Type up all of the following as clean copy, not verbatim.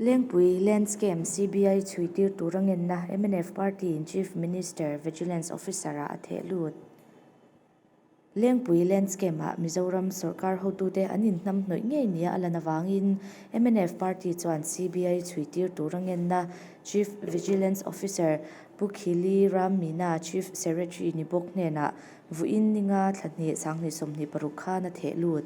Lengpui Land Scam CBI chhui tir tura ngenna mnf Party-in Chief Minister Vigilance Officer-ah a theh lut. Lengpui Land Scam-ah Mizoram sawrkar hotute an inhnamhnawih ngei nia a lan avangin mnf Party chuan CBI chhui tir tura ngenna Chief Vigilance Officer Pu Khili Ram Meena Chief Secretary ni bawk hnenah Vawiin ninga thla hnih 2026 khan a theh lut.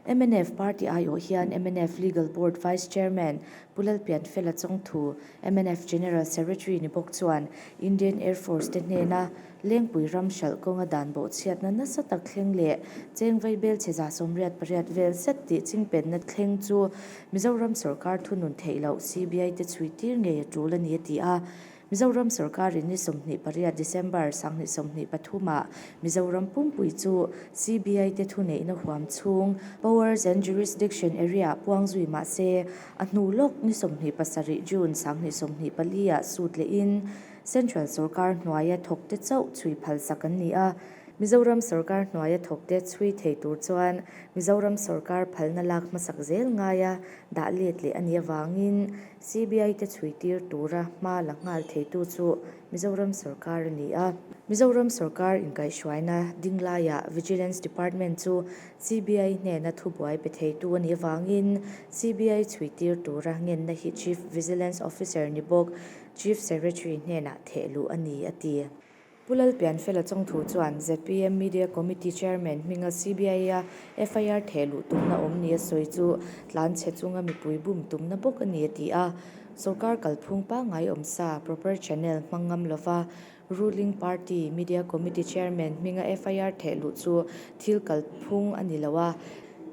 Mnf party aiawh hian mnf Legal Board Vice Chairman Pu Lalpianfela Chawngthu, mnf General Secretary ni bawk chuan Indian Air Force te hnena Lengpui ram hralh kawnga dan bawhchhiatna nasa tak thleng leh cheng vaibel chhe 88 vel zet tih chingpenna thleng chu Mizoram sawrkar thunun theih loh CBI te chhui tir ngei a tul a ni a ti a. Mizoram sawrkarin ni 28 December 2023 ah Mizoram pumpui chu CBI te thuneihna huam chhung Powers and Jurisdiction Area ah puang zui mah se a hnu lawk ni 27 June 2024 ah sut lehin Central sawrkar hnuaia thawkte chauh chhui phalsak an ni a. Mizoram sawrkar hnuaia thawkte chhui thei tur chuan Mizoram sawrkar phalna lak hmasak zel ngaia dah let leh a nih avangin CBI te chhui tir tura hma la nghal theitu chu Mizoram sawrkar a ni a. Mizoram sawrkar inkaihhruaina ding laiah Vigilance Department chu CBI hnena thubuai pe theitu a nih avangin CBI chhui tir tura ngenna hi Chief Vigilance Officer ni bawk Chief Secretary hnenah theh luh a ni, a ti. Pu Lalpianfela Chawngthu chuan zpm Media Committee Chairman hminga CBI-a FIR theh luh tumna awm nia sawi chu tlanchhe chunga mipui bum tumna bawk a ni a ti a. Sorkar kalphung pangngai awmsa proper channel hmang ngam lova ruling party Media Committee Chairman hminga FIR theh luh chu thil kalphung a ni lo a.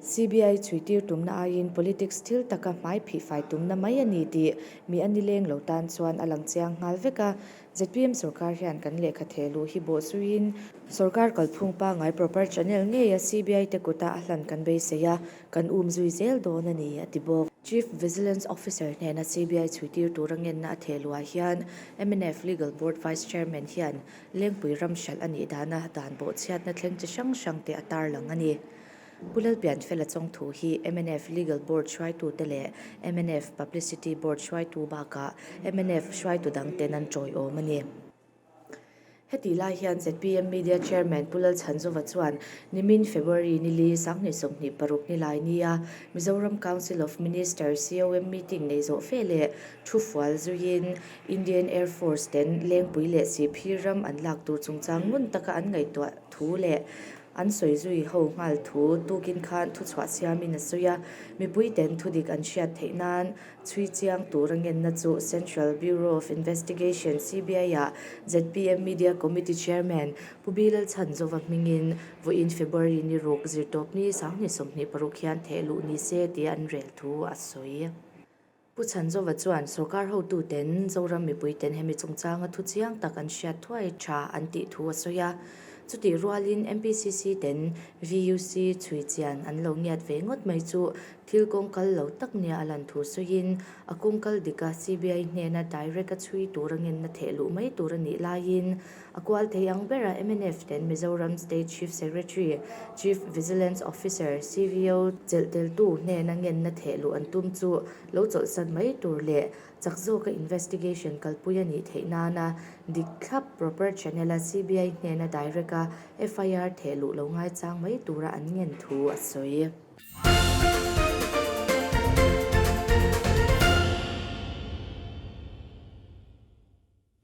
CBI chhuitir tumna aiin politics thil taka hmai phihfai tumna mai a ni tih mi a nileng lo tan chuan a lang chiang nghal vek a. Zpm sorkar hian kan lehkha theh luh hi bawh zuiin sorkar kalphung pangngai proper channel ngeia CBI te kuta a hlan kan beisei a, kan um zui zel dawn a ni, a ti bawk. Chief Vigilance Officer hnena CBI chhuitir tura ngenna a theh luhah hian mnf Legal Board Vice Chairman hian Lengpui ram hralh a nih dana dan bawhchhiatna thleng chi hrang hrang te a tarlang a ni. Pu Lalpianfela Chawngthu hi mnf Legal Board hruaitute leh mnf Publicity Board hruaitu bakah mnf hruaitu dangten an tawiawm a ni. Hetih lai hian zpm Media Chairman Pu Lalchhanzova chuan nimin February nili 2026 nilai nia Mizoram Council of Ministers, COM, meeting nei zawh fe leh thu fual zuiin Indian Air Force ten Lengpui leh Sihphir ram an lak tur chungchang ngun taka an ngaihtuah thu leh An sawi zui ho nghal thu tukin khan thuchhuah siamin a sawi a, mipuiten thudik an hriat theih nan chhui chiang tur a ngenna chu Central Bureau of Investigation, CBI, ah zpm Media Committee Chairman Pu Bilal Chhanzova hmingin vawiin February ni ruk zirtawpni 2026 hian theh luh ni se tia an rel thu a sawi. Pu Chhanzova chuan sorkar hotuten Zoram mipuiten hemi chungchanga thu chiang tak an hriat thuai tha an tih thu a sawi a. Chutih rualin MPCC ten VUC chhui chian an lo ngiat ve ngawt mai chu thil kawng kal lo tak nia a lan thu sawiin a kawng kal dika CBI hnena direct a chhui tura ngenna theh luh mai tur a nih laiin a kual thei ang bera mnf ten Mizoram State Chief Secretary, Chief Vigilance Officer, CVO, chelh teltu hnena ngenna theh luh an tum chu lo chawlhsan mai tur leh chak zawka investigation kalpui a nih theih nana dik thlap proper channel-a CBI hnena direct-a FIR theh luh lo ngaichang mai tura an ngen thu a sawi.